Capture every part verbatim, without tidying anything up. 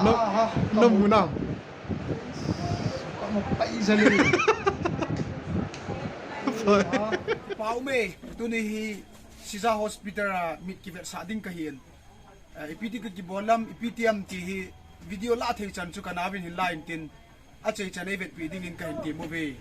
Namu na. Kamu pai jale. Pau me, tuni hi Sija Hospital a mit kivetsah ding kahin. Eh, ipi ti kakibol ham, ipi ti ham ti hi video la thei chan chu kanaovin hin la intin, achai chan eivetpi dingin kahin temu ve.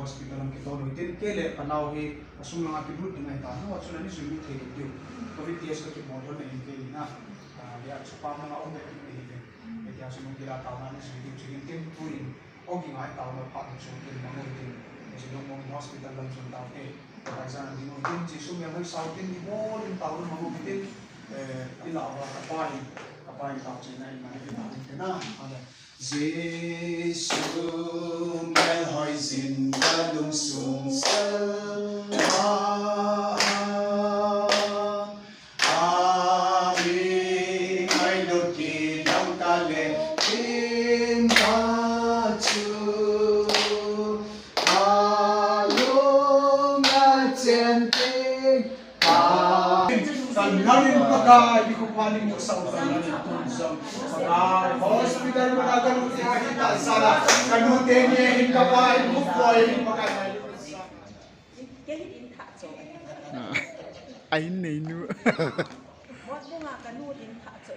Hospital lam kitol u hitin, kei le kanao hi asung langa kilut ding ahitan, hua chun ani jui lut thei diu. Covid test kakibol lhon ahin kei in a, ah, le a chapa manga um le kit ahi ve. Hitia chun nung kila taona ani jui diu chu hin tin tuin, o kingai taona phat chu tin mang u hitin. Hichu lungmong in hospital lam chun taote. Paisa na ding u hitin, Jesu mel hoisau tin, ibol in taona mang u hitin. Eh, ila uva kapa in, kapa in tao chena in mani in mani tena. Amen. Jesu melhoi jin kalungsung selma. Ami ngailut kidang kale tin kachu. Kalung achen tin. Kan nangin Pakai, ni kupa ni mo sa utan nangin tunjang. Pakai, hospital mo na kanu te ahi ta sala. Kanu te ni hin kapa, hin kupa, hin Pakai. Kei hin in tha cho. Ai nei nu. Mo mo nga kanu in tha cho.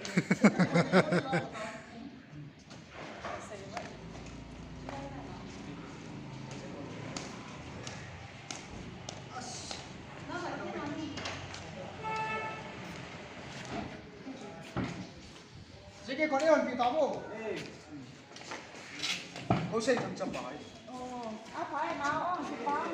Sige, kau ni on pi tamo. Kau sei tam cham bai. Oh, apa ya mau on pi pang.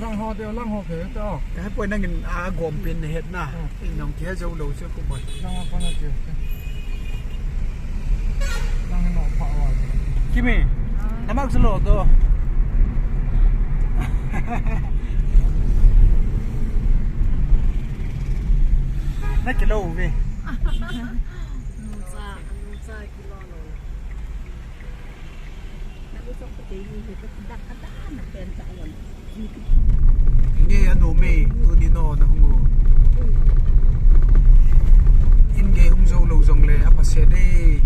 Lang ho de, lang ho ke to. Ka poi nangin a gom pin het na. Hmm. In nong ke jo lo che ko poi. Lang ho ko na che. Lang no pa wa. Kimi. Namak selo to. Na kilo ve. Nucha, nucha kilo lo. Nge anu me, tuni no na hung u. In ge hung jo lo jong le, apa se de.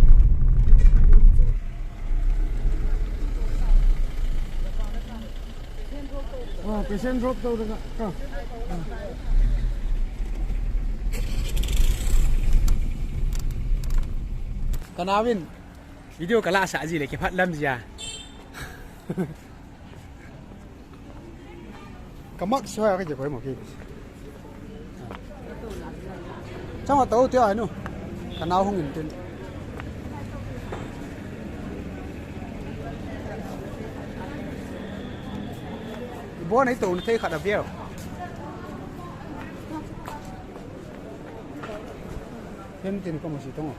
Ah, patient drop tau da ka. Ka naovin video ka la sa ji le kiphat lam jia. Ka mak soi a ka je koi mo ki. Chang a tau tia nu. Ka nao hung in tin. Bo nei to thei khat a viau. Hem tin ka mo si tong.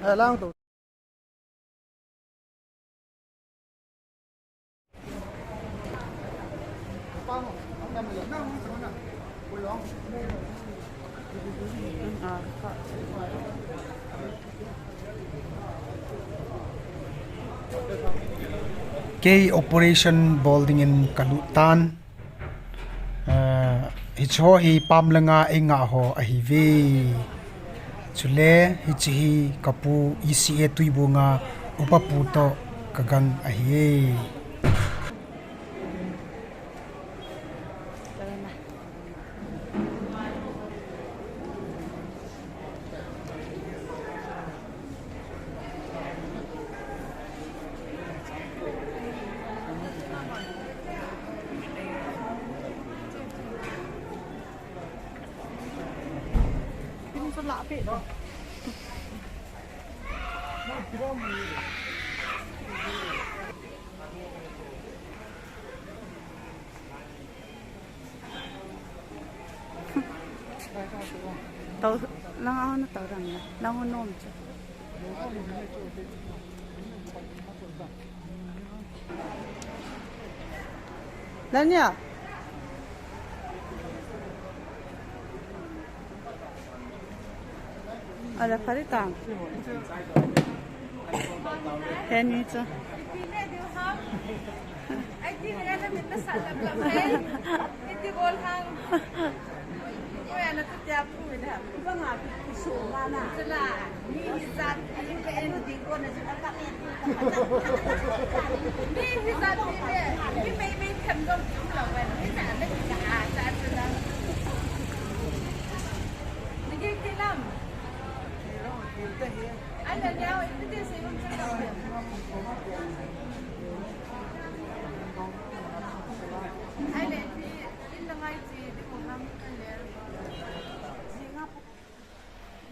Alang to. Kei operation bol dingin ka lut tan. Ah, hiche hi pam langa ei ngah ho ahiuve. Chule hiche hi ka pu E C A Tuibung a upa pu toh ka gang ahi. Tau, lang ahon na tau rang na. Lang ahon nom cha. Lang ya. Ala, pari tang. Teni chu.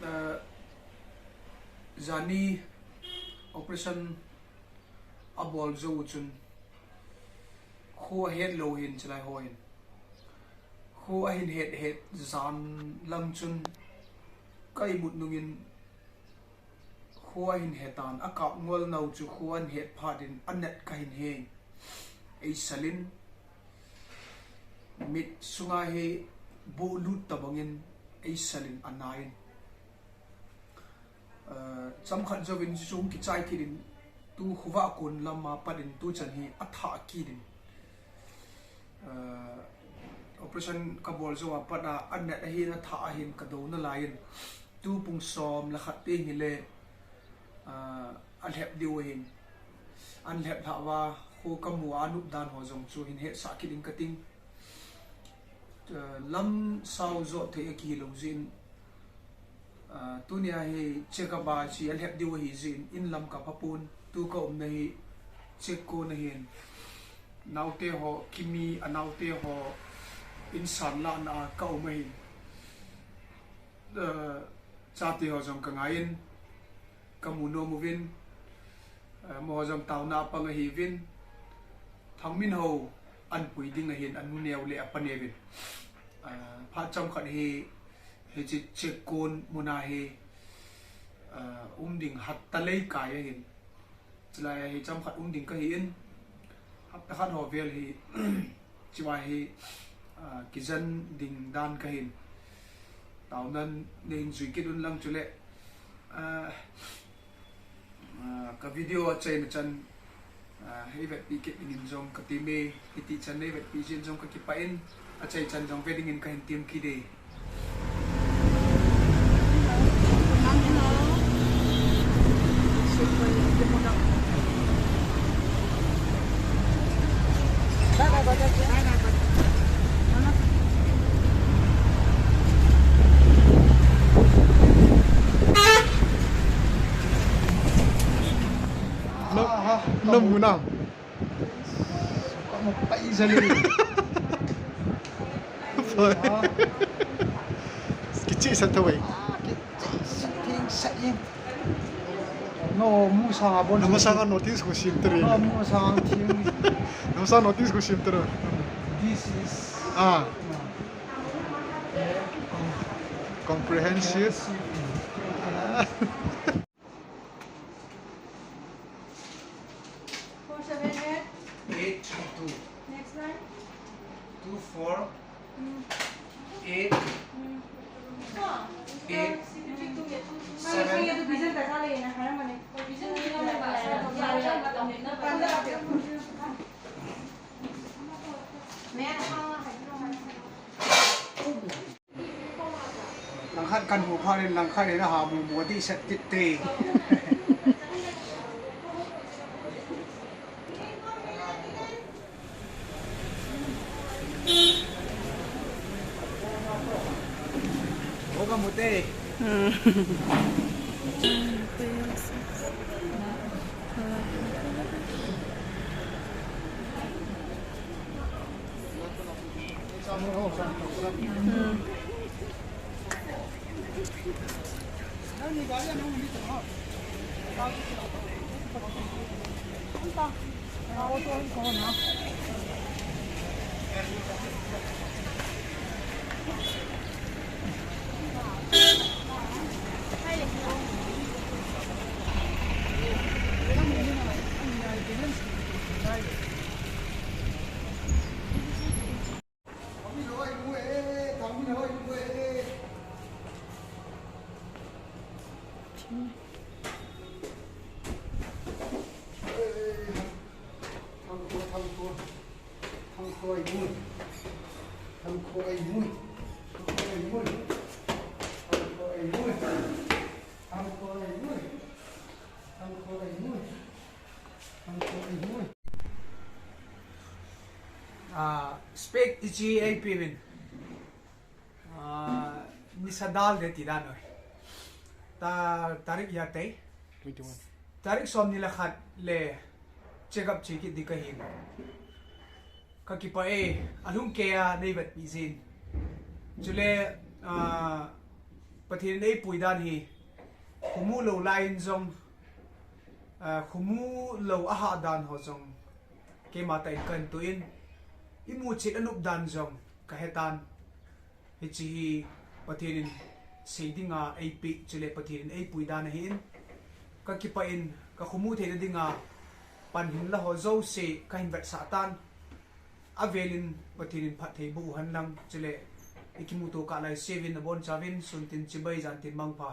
Eh, jani operation abol jou chun kho ahet lou hin chilai ho hin. Kho ahin het het jan lang chun ka imut nungin kho ahin het tan, akap ngol nau chu kho ahin het phat in anat kahin he. Ei salin mit sunga hi bu lut tabangin ei salin anain. Eh, chomkhat jouvin chu kichai kit in tu khovah kon lama pat in tu chan hi athah kit in. Eh, operation kabol jou a pat a anat ahin athah ahin kadou nalai in tu pung som le khat te hile, eh, alhep diu ahin. Anlhep lhah uva kho kamu a anop dan ho jong chu hin hetsah kit in kating. Eh, lam sao jot thei akihi lou jeh in, ah, tunia hi check up a chi alhep diu ahi jeh in, in lam kapha pon, tu kaumna hi check kon ahin. Naote ho, Kimi anaote ho, in sanlahna a kaum ahin. Eh, chate ho jong kangai in, kamu nom uvin, eh, amaho jong taona a pang ahiuvin, Thangminhao anpui ding ahin, anu neo le apa neuvin. Eh, phat chomkhat hi, hiche check kon muna hi, eh, um ding hat talei kai ahin. Chulai a hi chomkhat um ding kahi in, hapta khat ho vel hi, chua hi, ah, kijen ding dan kahin. Taonan neihin jui kit un lang chule, ah, ah, ka video achaina chan, ah, eivetpi kit dingin jong kati me. Hiti chan neivetpi jeh in jong kakipah in, achai chan jong ve dingin kahin tem kit e. Namu na. Ka mu pai jale. Kichih sat thei. Ah, kichih sat thei sat in. No, mu sanga bon. Namu sanga notice ko sim tere. No, mu sanga thing. Namu sanga notice ko sim tere. This is. Ah. Eh, Comprehensive. Four seven eight. Eight two. Next line. Two four. Mm. Eight. Mm. Eight. Mm. Seven. Vision ka sa le na harang mane. Langkhat kan hmu phat in langkhat in a ha mu mu a tihset kit te. Ho ka mu te. Ah, spec ichi ei piuvin. Ah, nisa dal de ti dan oi. Ta, tarik ya tei. Twenty one. Tarik som ni le khat le check up chi kit di ka hin. Ka kipah e, alung kei a nei vet pi jin. Chule, ah, Pathen in ei pui dan hi, khumu lou lai in jong, ah, khumu lou a hah dan ho jong, keima tah in ka hin tu in, i mu chet a nop dan jong, ka he tan. Hichi hi Pathen in sei dinga ei pe, chule Pathen in ei pui dan ahi in, ka kipah in, ka khumu theina dinga pan hin la ho jouse ka hin vetsah tan. Avel in Pathen in phatthei boh u hen lang, chule i kimuto kah lai seuvin, abon chauvin, sun tin chibai, jan tin mangpha.